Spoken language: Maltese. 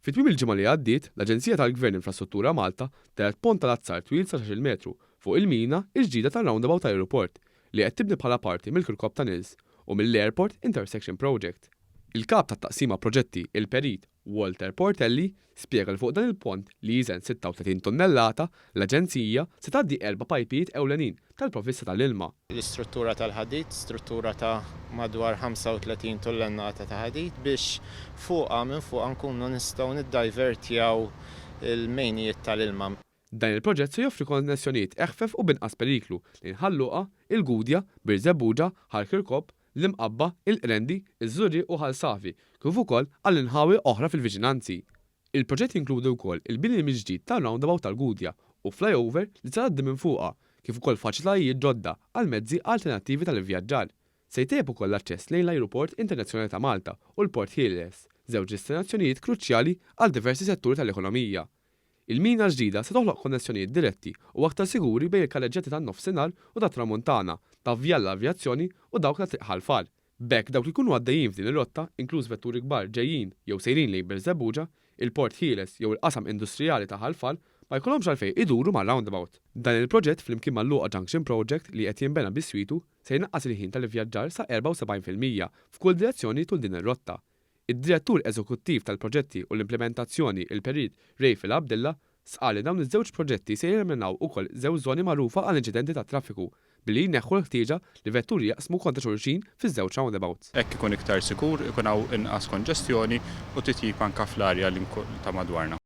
Fi tmiem il-ġimgħa li għaddiet, l-Aġenzija tal-Gvern Infrastruttura Malta telgħet pont tal-azzar twil sa 19-il metru fuq il-mina l-ġdida tar-roundabout tal-ajruport li qed tibni bħala parti mill-Kirkop Tunnels u mill-Airport Intersection Project. Il-Kap tat-Taqsima Proġetti, il-Perit Walter Portelli, spjega li fuq dan il-pont li jiżen 36 tunnellata, l-Aġenzija se tgħaddi erba' pajpijiet ewlenin tal-provvista tal-ilma. L-istruttura tal-ħadid, struttura ta' madwar 35 tullennata ta' ħadid biex fuqha minn fuqha nkunu nistgħu niddajvertjaw il-mejnijiet tal-ilma. Dan il-proġett se joffri konnessjonijiet eħfef u b'inqas periklu lejn Ħal Luqa, il-Gudja, Birżebbuġa, Ħal Kirkop, l-Imqabba, il-Qrendi, iż-Żurrieq u Ħal Safi, kif ukoll għal inħawi oħra fil-viċinanzi. Il-proġett jinkludi wkoll il-bini mill-ġdid tar-roundabout tal-Gudja u flyover li se tgħaddi minn fuqha, kif ukoll faċilitajiet ġodda għal mezzi alternattivi tal-ivvjaġġar. Se jtejjeb ukoll l-aċċess lejn l-Ajruport Internazzjonali ta' Malta u l-Port Ħieles, żewġ destinazzjonijiet kruċjali għal diversi setturi tal-ekonomija. Il-mina l-ġdida se toħloq konnessjonijiet diretti u aktar siguri bejn il-karreġġjati tan-Nofsinhar u tat-Tramuntana, ta' Vjal l-Avjazzjoni u dawk ta' Triq Ħal Far. B'hekk dawk li jkunu għaddejjin f'din ir-rotta, inkluż vetturi kbar ġejjin jew sejrin lejn Birżebbuġa, il-Port Ħieles jew il-qasam industrijali ta' Ħal Far, ma jkollhomx għalfejn iduru mar-roundabout. Dan il-proġett flimkien mal-Luqa Junction Project li qed jinbena biswitu se jnaqqas il-ħin tal-ivvjaġġar sa 74% f'kull direzzjoni tul din ir-rotta. Id-Direttur Eżekuttiv tal-Proġetti u l-Implimentazzjoni il-Perit Rayfil Abdilla stqarr li dawn iż-żewġ proġetti se jeliminaw ukoll żewġ żoni magħrufa għal inċidenti tat-traffiku billi jneħħu l-ħtieġa li vetturi jaqsmu kontra xulxin fiż-żewġ roundabouts. Hekk ikun iktar sikur, ikun hawn inqas konġestjoni u titjib anke fl-arja ta' madwarna.